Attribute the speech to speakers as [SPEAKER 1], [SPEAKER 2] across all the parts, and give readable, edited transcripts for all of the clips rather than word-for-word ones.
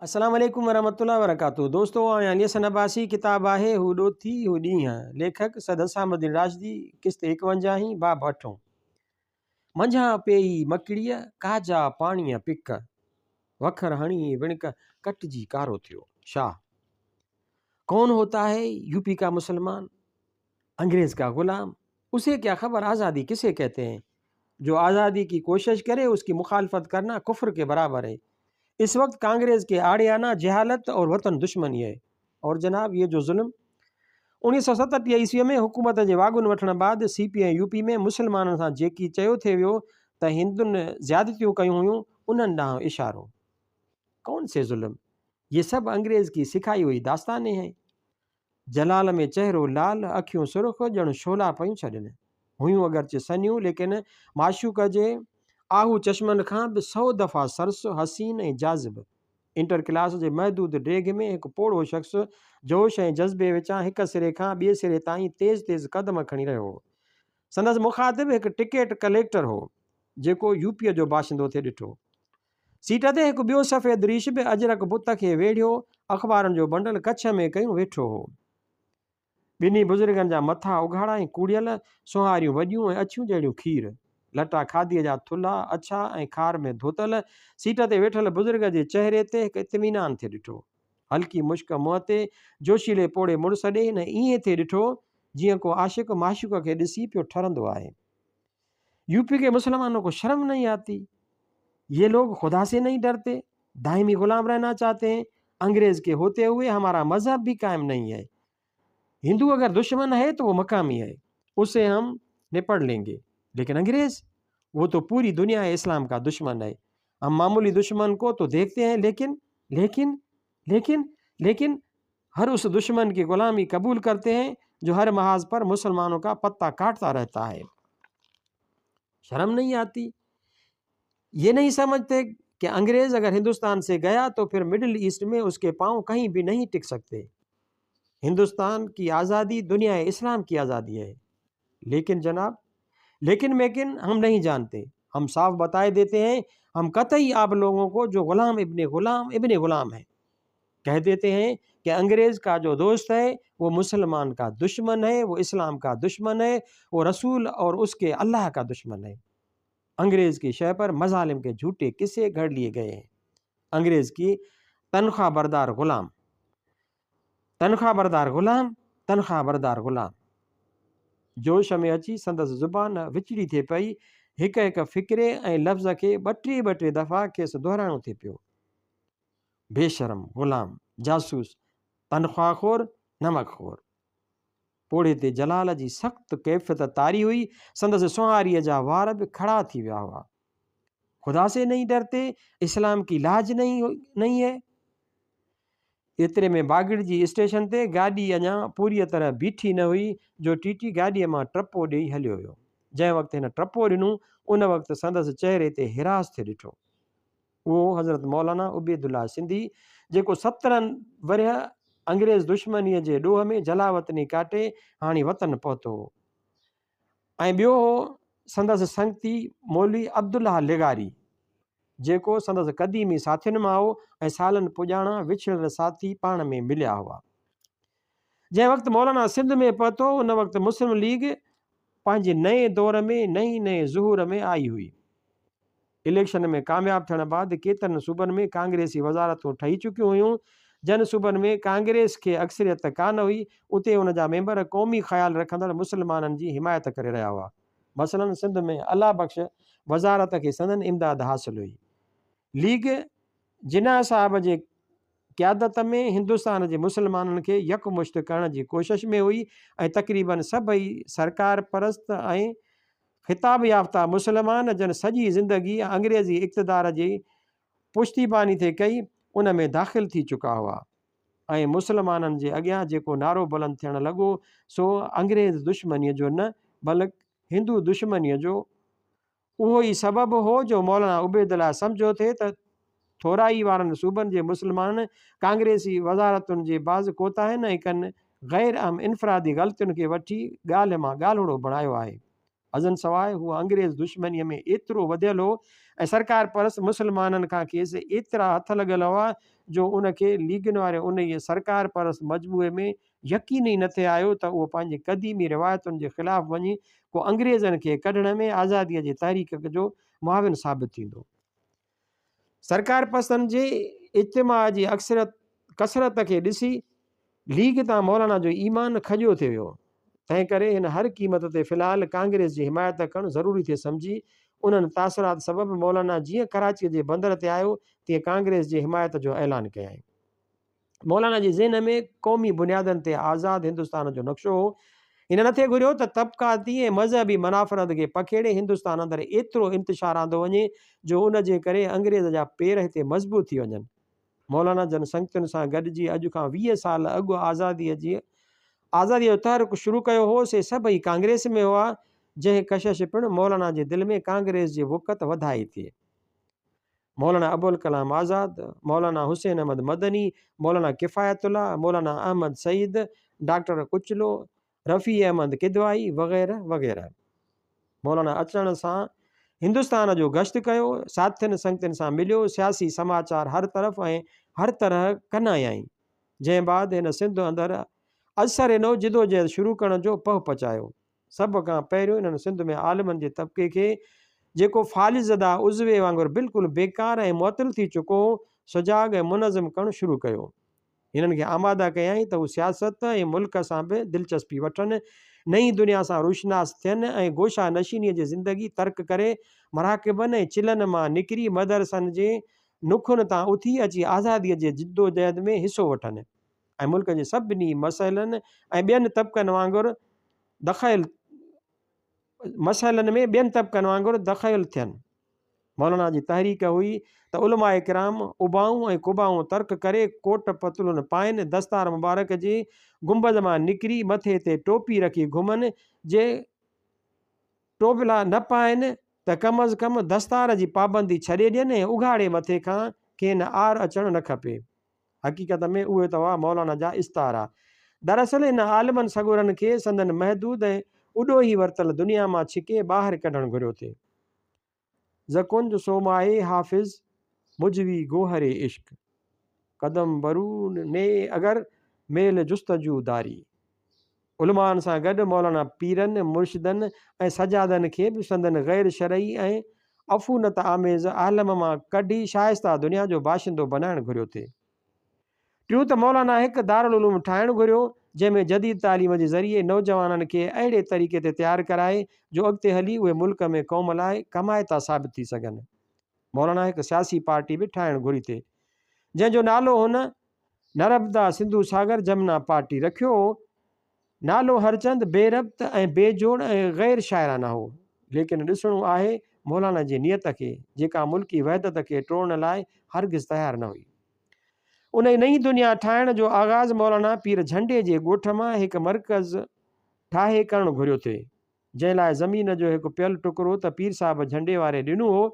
[SPEAKER 1] السلام عليڪم ورحمة الله وبرڪاته دوستو آئون علي حسن عباسي ڪتاب آهي هو ڏوٿي هو ڏينهن ليکڪ سيد حسام الدين راشدي قسط ايڪونجاهين باب اٺون منجهان پيئي مڪڙيء ڪاجا پاڻيء پڪ وکر هڻي وڻڪ ڪٽجي ڪارو ٿيو شاهه ڪون هوتا هي يوپي ڪا مسلمان انگريز ڪا غلام اسي ڪيا خبر آزادي ڪسي ڪهتي هين جو آزادي ڪي ڪوشش ڪري اس ڪي مخالفت ڪرنا ڪفر ڪي برابر هي اس وقت ڪانگريس ڪي آڙي آنا جهالت اور وطن دشمني هي اور جناب يه جو ظلم 1937 عيسوي ۾ حڪومت جي واڳون وٺڻ بعد سي پي ۽ يو پي ۾ مسلمانن سان جيڪي چيو ٿي ويو ته هندن زيادتيون ڪيون هيون انهن ڏانهن اشارو ڪون سي ظلم يه سب انگريز ڪي سکائي هئي داستانين هين جلال ۾ چهرو لال، اکيون سرخ، ڄڻ شعلا پيون ڇڏن. هيون اگرچه سنهيون، ليڪن معشوقه جي آهو چشمن کان به سئو دفعا سرس، حسين ۽ جاذب. انٽر ڪلاس جي محدود ڊيگهه ۾ هڪ پوڙهو شخص جوش ۽ جذبي وچان هڪ سري کان ٻئي سري تائين تيز تيز قدم کڻي رهيو هو. سندس مخاطب هڪ ٽڪيٽ ڪليڪٽر هو، جيڪو يوپيء جو باشندو ٿي ڏٺو. سيٽ تي هڪ ٻيو سفيد ريش به اجرڪ بت کي ويڙهيو اخبارن جو بنڊل ڪڇ ۾ ڪيون ويٺو هو. ٻنهي بزرگن جا مٿا اگهاڙا ۽ ڪوڙيل، سونهاريون وڏيون ۽ اڇيون جهڙيون کير. لٽا کاڌيء جا ٿلها، اڇا ۽ کار ۾ ڌوتل، سيٽ تي ويٺل بزرگ جي چهري تي هڪ اطمينان ٿي ڏٺو. هلڪي مشڪ منهن تي، جوشيلي پوڙهي مڙس ڏي هن ائين ٿي ڏٺو، جيئن ڪو عاشق معشوق کي ڏسي پيو ٺرندو آهي. يوپي ڪي مسلمانون ڪو شرم نهين آتي يه لوگ خدا سي نهين ڊرتي دائمي غلام رهنا چاهتي هين انگريز ڪي هوتي هوئي همارا مذهب ڀي قائم نهين هي هندو اگر دشمن هي تو وو مقامي هي اسي هم نپڙ لينگي ليڪن انگريز وو تو پوري دنيا اسلام ڪا دشمن هي هم معمولي دشمن ڪو تو ديکتي هين ليڪن ليڪن ليڪن ليڪن هر اس دشمن ڪي غلامي قبول ڪرتي هين جو هر محاذ پر مسلمانون ڪا پتا ڪاٽتا رهتا هي. شرم نهين آتي؟ يه نهين سمجهتي ڪه انگريز اگر هندستان سي گيا تو ڦر مڊل ايسٽ مين اس ڪي پائون ڪهين ڀي نهين ٽڪ سڪتي. هندستان ڪي آزادي دنيا اسلام ڪي آزادي هي. ليڪن جناب ليڪن ميڪن هم نهين جانتي. هم صاف بتائي ديتي هين هم قطعي آپ لوگون ڪو جو غلام ابن غلام ابن غلام هين. ڪهه ديتي هين ڪه انگريز ڪا جو دوست هي وو مسلمان ڪا دشمن هي وو اسلام ڪا دشمن هي وو رسول اور اس ڪي الله ڪا دشمن هي انگريز ڪي شهه پر مظالم ڪي جهوٽي قصي گهڙ ليئي گئي هين انگريز ڪي تنخواه بردار غلام تنخواه بردار غلام تنخواه بردار غلام جوش ۾ اچي سندس زبان وچڙي ٿي پئي هڪ هڪ فقري ۽ لفظ کي ٻه ٽي ٻه ٽي دفعا کيس دهرائڻو ٿي پيو بي شرم، غلام، جاسوس، تنخواه خور، نمڪ خور. پوڙهي تي جلال جي سخت ڪيفيت طاري هئي، سندس سونهاريء جا وار به کڙا ٿي ويا هئا. خدا سي نهين ڊرتي، اسلام ڪي لاج نهين نهين هي. ايتري ۾ باگڙ جي اسٽيشن تي گاڏي اڃا پوريء طرح بيٺي نه هئي جو ٽي ٽي گاڏيء مان ٽپو ڏيئي هليو ويو. جنهن وقت هن ٽپو ڏنو، ان وقت سندس چهري تي هراس ٿي ڏٺو. اهو حضرت مولانا عبيدالله سنڌي، جيڪو 17 ورهيه انگريز دشمنيء جي ڏوهه ۾ جلاوطني ڪاٽي هاڻي وطن پهتو هو ۽ ٻيو هو سندس سنگتي مولوي عبدالله لغاري، جيڪو سندس قديمي ساٿين مان هو ۽ سالن پڄاڻان وڇڙيل ساٿي پاڻ ۾ مليا هئا. جنهن وقت مولانا سنڌ ۾ پهتو، ان وقت مسلم ليگ پنهنجي نئين دور ۾ نئين نئين ظهور ۾ آئي هئي. اليڪشن ۾ ڪامياب ٿيڻ بعد ڪيترن صوبن ۾ ڪانگريسي وزارتون ٺهي چڪيون هيون، جن صوبن ۾ ڪانگريس کي اڪثريت ڪانه هئي، اتي ان جا ميمبر قومي خيال رکندڙ مسلمانن جي حمايت ڪري رهيا هئا. مثلاً سنڌ ۾ الله بخش وزارت کي سندن امداد حاصل هئي. ليگ جناح صاحب جي قيادت ۾ هندستان جي مسلمانن کي يڪمشت ڪرڻ جي ڪوشش ۾ هئي ۽ تقريباً سڀئي سرڪار پرست ۽ خطاب يافته مسلمان جن سڄي زندگي انگريزي اقتدار جي پشتيباني ٿي ڪئي، ان ۾ داخل ٿي چڪا هئا ۽ مسلمانن جي اڳيان جيڪو نعرو بلند ٿيڻ لڳو، سو انگريز دشمنيء جو نه، بلڪ هندو دشمنيء جو اهو ئي سبب هو جو مولانا عبيدالله سمجهيو ٿي ته ٿورائي وارن صوبن جي مسلمانن ڪانگريسي وزارتن جي بعض ڪوتاهين ۽ ڪن غير اهم انفرادي غلطين کي وٺي ڳالهه مان ڳالهوڙو بڻايو آهي. ازنسواء هو انگريز دشمنيء ۾ ايترو وڌيل هو ۽ سرڪار پرست مسلمانن کان کيس ايترا هٿ لڳل هئا جو ان کي ليگن واري انهيء سرڪار پرست مجموعي ۾ يقين ئي نه ٿي آيو ته اهو پنهنجي قديمي روايتن جي خلاف وڃي ڪو انگريزن کي ڪڍڻ ۾ آزاديء جي تحريڪ جو معاون ثابت ٿيندو. سرڪار پسند جي اجتماع جي اڪثريت ڪثرت کي ڏسي ليگ تان مولانا جو ايمان کڄيو ٿي ويو. تنهن ڪري هن هر قيمت تي في الحال ڪانگريس جي حمايت ڪرڻ ضروري ٿي سمجهي. انهن تاثرات سبب مولانا جيئن ڪراچيء جي بندر تي آيو تيئن ڪانگريس جي حمايت جو اعلان ڪيائين. مولانا جي ذهن ۾ قومي بنيادن تي آزاد هندستان جو نقشو هو. هن نٿي گهريو ته طبقاتي ۽ مذهبي منافرت کي پکيڙي هندستان اندر ايترو انتشار آندو وڃي جو ان جي ڪري انگريز جا پير هتي مضبوط ٿي وڃن. مولانا جن سنگتين سان گڏجي اڄ کان 20 سال اڳ آزاديء جي آزاديء جو تحرڪ شروع ڪيو هو سي سڀئي ڪانگريس ۾ هئا، جنهن ڪشش پڻ مولانا جي دل ۾ ڪانگريس جي وقعت وڌائي ٿي. مولانا ابوالڪلام آزاد، مولانا حسين احمد مدني، مولانا ڪفايت الله، مولانا احمد سعيد، ڊاڪٽر ڪچلو، رفيع احمد قدوائي وغيره وغيره. مولانا اچڻ سان هندستان جو گشت ڪيو، ساٿين سنگتين سان مليو، سياسي سماچار هر طرف ۽ هر طرح ڪنايائين. جنهن بعد هن سنڌ اندر ازسر نو جدوجهد شروع ڪرڻ جو پهه پچايو. سڀ کان پهريون انهن سنڌ ۾ عالمن جي طبقي کي، جيڪو فالج زده عضوي وانگر بلڪل بيڪار ۽ معطل ٿي چڪو هو، سجاڳ ۽ منظم ڪرڻ شروع ڪيو. هنن کي آماده ڪيائين ته هو سياست ۽ ملڪ سان به دلچسپي وٺن، نئين دنيا سان روشناس ٿين ۽ گوشه نشينيء جي زندگي ترڪ ڪري مراقبن ۽ چلن مان نڪري مدرسن جي نکن تان اٿي اچي آزاديء جي جدوجهد ۾ حصو وٺن. ۽ ملڪ جي سڀني مسئلن ۽ ٻين طبقن وانگر دخيل مسئلن ۾ ٻين طبقن وانگر دخيل ٿين. مولانا جي تحريڪ هئي ته علماء ڪرام ابائون ۽ قبائون ترڪ ڪري ڪوٽ پتلون پائين، دستار مبارڪ جي گنبذ مان نڪري مٿي تي ٽوپي رکي گهمن، جي ٽوپلا نه پائين ته ڪم از ڪم دستار جي پابندي ڇڏي ڏين ۽ اگهاڙي مٿي کان کين عار اچڻ نه کپي. حقيقت ۾ اهي ته هئا مولانا جا استعارا. دراصل هن عالمن سڳورن کي سندن محدود ۽ اڏوهي ورتل دنيا مان ڇڪي ٻاهر ڪڍڻ گهريو ٿي. زڪنج سو ماهي حافظ مجوي گوهر عشق. قدم برون ني اگر ميل جستجو داري. علمائن سان گڏ مولانا پيرن، مرشدن ۽ سجادن کي به سندن غير شرعي ۽ عفونت آميز عالم مان ڪڍي شائسته دنيا جو باشندو بنائڻ گهريو ٿي. ٽيون ته مولانا هڪ دارالعلوم ٺاهڻ گهريو، جنهن ۾ جديد تعليم جي ذريعي نوجوانن کي اهڙي طريقي تي تيار ڪرائي جو اڳتي هلي اهي ملڪ ۾ قوم لاء ڪمائتا ثابت ٿي سگهن. مولانا هڪ سياسي پارٽي به ٺاهڻ گهري ٿي، جنهن جو نالو هن نربدا سنڌو ساگر جمنا پارٽي رکيو هو. نالو هرچند بي ربط ۽ بي جوڙ ۽ غير شاعرانه هو، ليڪن ڏسڻو آهي مولانا جي نيت کي، جيڪا ملڪي وحدت کي ٽوڙڻ لاء هرگز تيار نه هئي. انهي نئين دنيا ٺاهڻ جو آغاز مولانا پير جهنڊي جي ڳوٺ مان هڪ مرڪز ٺاهي ڪرڻ گهريو ٿي. جنهن لاء زمين جو هڪ پيل ٽڪرو ته پير صاحب جهنڊي واري ڏنو هو،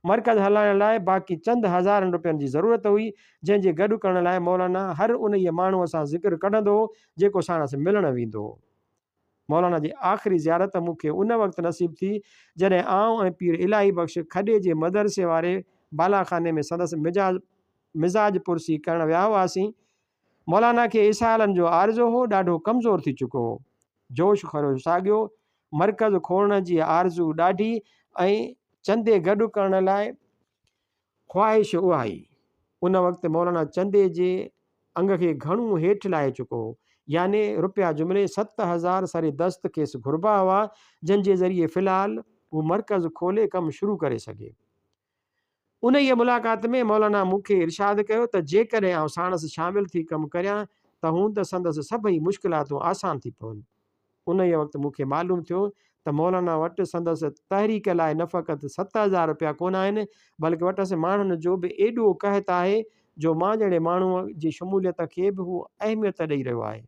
[SPEAKER 1] مرڪز هلائڻ لاء باقي چند هزارن روپين جي ضرورت هئي، جنهن جي گڏ ڪرڻ لاء مولانا هر انهيء ماڻهوء سان ذڪر ڪڍندو هو، جيڪو ساڻس ملڻ ويندو هو. مولانا جي آخري زيارت مون کي ان وقت نصيب ٿي، جڏهن آئون ۽ پير الاهي بخش کڏي جي مدرسي واري بالاخاني ۾ سندس مزاج پرسي ڪرڻ ويا هئاسين. مولانا کي اسهالن جو عارضو هو، ڏاڍو ڪمزور ٿي چڪو هو. جوش خروش ساڳيو، مرڪز کولڻ جي آرزو ڏاڍي ۽ چندي گڏ ڪرڻ لاء خواهش اها ئي. ان وقت مولانا چندي جي انگ کي گهڻو هيٺ لاهي چڪو هو، يعني رپيا جملي 7000 سر دست کيس گهربا هئا، جن جي ذريعي في الحال هو مرڪز کولي ڪم شروع ڪري سگهي. انهيء ملاقات ۾ مولانا مون کي ارشاد ڪيو ته جيڪڏهن آئون ساڻس شامل ٿي ڪم ڪريان ته هوند سندس سڀئي مشڪلاتون آسان ٿي پون. انهيء وقت مون کي معلوم ٿيو ته مولانا وٽ سندس تحريڪ لاء نه فقط 7000 رپيا ڪونه آهن، بلڪ وٽس ماڻهن جو به ايڏو قحط آهي جو مان جهڙي ماڻهوء جي شموليت کي به هو اهميت ڏئي رهيو آهي.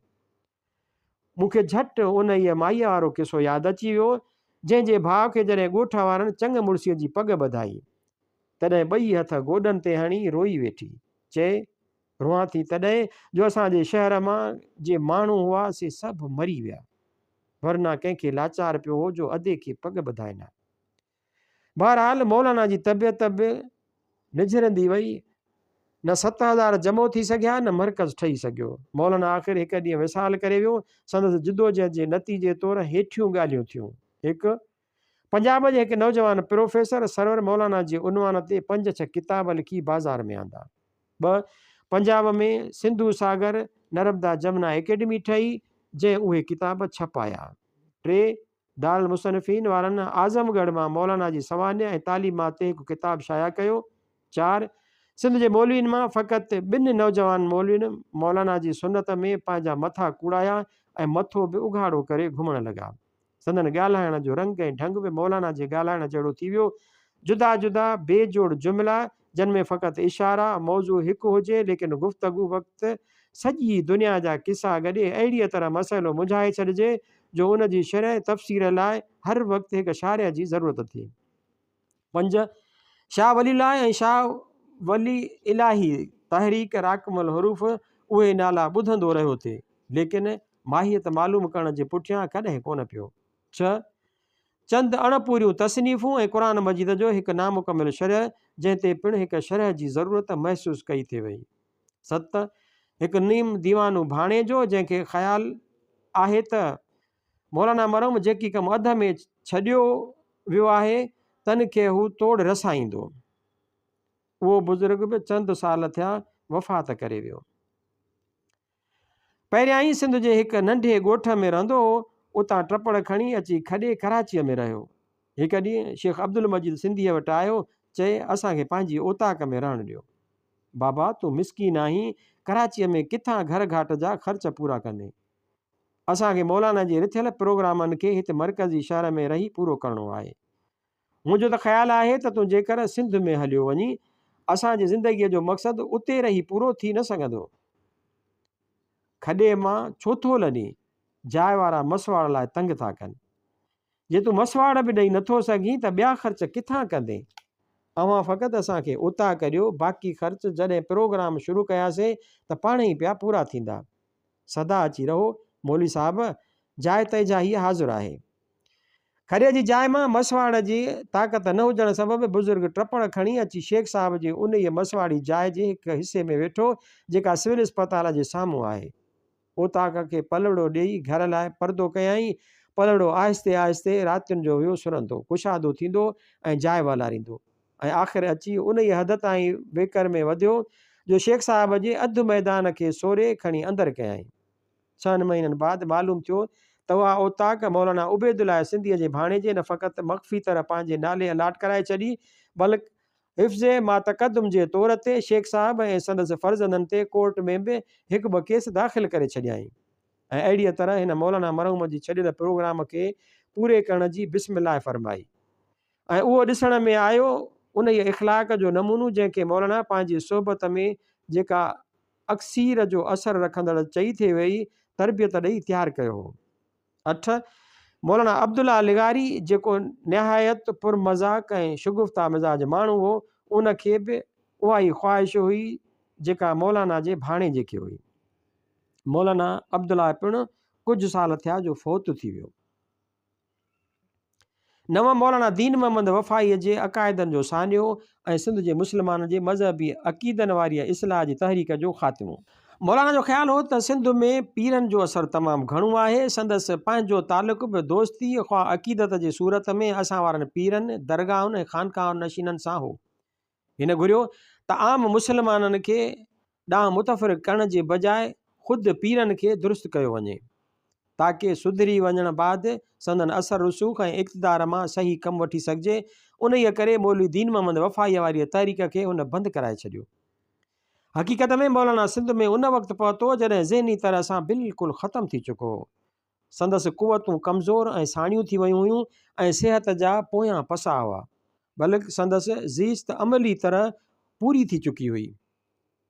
[SPEAKER 1] مون کي جهٽ انهيء مائيء وارو قصو ياد اچي ويو، جنهن جي ڀاء کي جڏهن ڳوٺ وارن چڱ مڙسيء جي پڳ ٻڌائي، تڏهن ٻئي هٿ گوڏن تي هڻي روئي ويٺي. چئي، روئان ٿي تڏهن جو اسان جي شهر مان جي ماڻهو هئا، سي سڀ مري ويا. ورنه ڪنهن کي لاچار پيو هو جو ادي کي پڳ ٻڌائين ها. بهرحال مولانا جي طبيعت به نجهرندي وئي. نه 7000 جمع ٿي سگهيا نه مرڪز ٺهي سگهيو. مولانا آخر هڪ ڏينهن وصال ڪري ويو. سندس جدوجهد جي نتيجي طور هيٺيون ڳالهيون ٿيون. هڪ. پنجاب جي هڪ نوجوان پروفيسر سرور مولانا جي عنوان تي پنج ڇهه ڪتاب لکي بازار ۾ آندا. ٻه. پنجاب ۾ سنڌو ساگر نربدا جمنا اڪيڊمي ٺهي، جنهن اهي ڪتاب ڇپايا. ٽي. دارالمصنفين وارن اعظم ڳڙهه مان مولانا جي سوانح ۽ تعليمات تي هڪ ڪتاب شايع ڪيو. چار. سنڌ جي مولوين مان فقط ٻن نوجوان مولوين مولانا جي سنت ۾ پنهنجا مٿا ڪوڙايا ۽ مٿو به اگهاڙو ڪري گهمڻ لڳا. سندن ڳالهائڻ جو رنگ ۽ ڍنگ به مولانا جي ڳالهائڻ جهڙو ٿي ويو. جدا جدا بي جوڙ جملا، جن ۾ فقط اشارا، موضوع هڪ هجي، ليڪن گفتگو وقت سڄي دنيا جا قصا گڏي اهڙيء طرح مسئلو منجهائي ڇڏجي، جو ان جي شرح ۽ تفسير لاء هر وقت هڪ شارح جي ضرورت ٿئي. پنج، شاهه ولي الله ۽ شاهه ولي الاهي، تحريڪ راقم الحروف، اهي نالا ٻڌندو رهيو ٿي، ليڪن ماهيت معلوم ڪرڻ جي پٺيان ڪڏهن ڪونه پيو. ڇهه، چند اڻ پوريون تصنيفون ۽ قرآن مجيد جو هڪ نامڪمل شرح، جنهن تي پڻ هڪ شرح جي ضرورت محسوس ڪئي ٿي وئي. ست، هڪ نيم ديوانو ڀاڻيجو، جنهن کي خيال آهي ته مولانا مرحوم جيڪي ڪم اڌ ۾ ڇڏيو ويو آهي، تن کي هو توڙ رسائيندو. اهو بزرگ به چند سال ٿيا وفات ڪري ويو. پهريائين سنڌ جي هڪ ننڍي ڳوٺ ۾ رهندو هو، اتان ٽپڙ کڻي اچي کڏي ڪراچيء ۾ رهيو. هڪ ڏينهن شيخ عبدالمجيد سنڌيء وٽ آيو، چئي، اسان کي پنهنجي اوطاق ۾ رهڻ ڏيو. بابا، تون مسڪين آهين، ڪراچيء ۾ ڪٿان گهر گهاٽ جا خرچ پورا ڪندين؟ اسان کي مولانا جي رٿيل پروگرامن کي هت مرڪزي شهر ۾ رهي پورو ڪرڻو آهي. منهنجو ته خيال آهي ته تون جيڪر سنڌ ۾ هليو وڃين، اسان جي زندگيء جو مقصد اتي رهي پورو ٿي نه سگهندو. کڏي مان ڇو ٿو لڏين؟ جاء وارا مسواڙ لاء تنگ ٿا ڪن. جي تون مسواڙ به ڏئي نٿو سگهين ته ٻيا خرچ ڪٿان ڪندين؟ اوهان فقط اسان کي اوطاق ڏيو، باقي خرچ جڏهن پروگرام شروع ڪياسين ته پاڻهي پيا پورا ٿيندا. سدا اچي رهو، مولوي صاحب، جاء تنهنجا هيء حاضر آهي. کريء جي جاء مان مسواڙ جي طاقت نه هجڻ سبب بزرگ ٽپڙ کڻي اچي شيخ صاحب جي انهيء مسواڙي جاء جي هڪ حصي ۾ ويٺو، جيڪا سول اسپتال جي سامهون آهي. اوطاق کي پلوڙو ڏيئي گهر لاء پردو ڪيائين. پلوڙو آهستي آهستي راتين جو ويو سرندو، ڪشادو ٿيندو ۽ جاء والاريندو ۽ آخر اچي انهيء حد تائين ويڪر ۾ وڌيو، جو شيخ صاحب جي اڌ ميدان کي سوري کڻي اندر ڪيائين. ڇهن مهينن بعد معلوم ٿيو ته اها اوطاق مولانا عبيدالله سنڌيء جي ڀاڻيجي نه فقط مخفي طرح پنهنجي نالي الاٽ ڪرائي ڇڏي، بلڪ حفظ ما تقدم جي طور تي شيخ صاحب ۽ سندس فرزندن تي ڪورٽ ۾ به هڪ ٻه ڪيس داخل ڪري ڇڏيائين ۽ اهڙيء طرح هن مولانا مرحوم جي ڇڏيل پروگرام کي پوري ڪرڻ جي بسم الله فرمائي ۽ اهو ڏسڻ ۾ آيو انهيء اخلاق جو نمونو جنهن کي مولانا پنهنجي صحبت ۾ جيڪا اڪسير جو اثر رکندڙ چئي ٿي ويئي، تربيت ڏئي تيار ڪيو هو. اٺ، مولانا عبدالله لغاري جيڪو نهايت پرمذاق ۽ شگفته مزاج ماڻهو هو، ان کي به اها ئي خواهش هئي جيڪا مولانا جي ڀاڻيجي کي هئي. مولانا عبدالله پڻ ڪجهه سال ٿيا جو فوت ٿي ويو. نو مولانا دين محمد وفائيء جي عقائدن جو سانحو ۽ سنڌ جي مسلمانن جي مذهبي عقيدن واريء اصلاح جي تحريڪ جو خاتمو. مولانا جو خيال هو ته سنڌ ۾ پيرن جو اثر تمام گهڻو آهي، سندس پنهنجو تعلق به دوستيء خواه عقيدت جي صورت ۾ اسان وارن پيرن، درگاهن ۽ خانقاهن نشينن سان هو. هن گهريو ته عام مسلمانن کي ڏانهن متفرق ڪرڻ جي بجاء خود پيرن کي درست ڪيو وڃي، تاڪه سڌري وڃڻ بعد سندن اثر رسوخ ۽ اقتدار مان صحيح ڪم وٺي سگهجي. انهيء ڪري مولوي دين محمد وفائيء واريء تحريڪ کي هن بند ڪرائي ڇڏيو. حقيقت ۾ مولانا سنڌ ۾ ان وقت پهتو، جڏهن ذهني طرح سان بلڪل ختم ٿي چڪو هو. سندس قوتون ڪمزور ۽ ساڻيون ٿي ويون هيون ۽ صحت جا پويان پساهه هئا، بلڪ سندس زيست عملي طرح پوري ٿي چڪي هئي.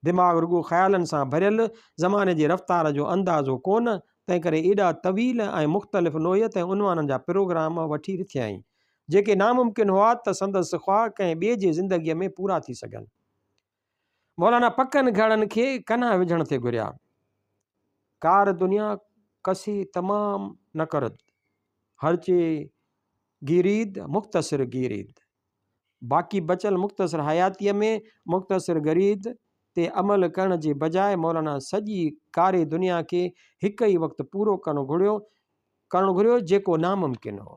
[SPEAKER 1] دماغ رڳو خيالن سان ڀريل، زماني جي رفتار جو اندازو ڪونه، تنهنڪري ايڏا طويل ۽ مختلف نوعيت ۽ عنوانن جا پروگرام وٺي رٿيائين، جيڪي ناممڪن هئا ته سندس خواهه ڪنهن ٻئي جي زندگيء ۾ پورا ٿي سگهن. مولانا پڪن گهڙن کي ڪنها وجهڻ ٿي گهريا. ڪار دنيا ڪسي تمام نه ڪرد، هرچي گيريد مختصر گيريد. باقي بچيل مختصر حياتيء ۾ مختصر گريد. تي عمل ڪرڻ جي بجاء مولانا سڄي ڪاري دنيا کي هڪ ئي وقت پورو ڪرڻ گهريو جيڪو ناممڪن هو.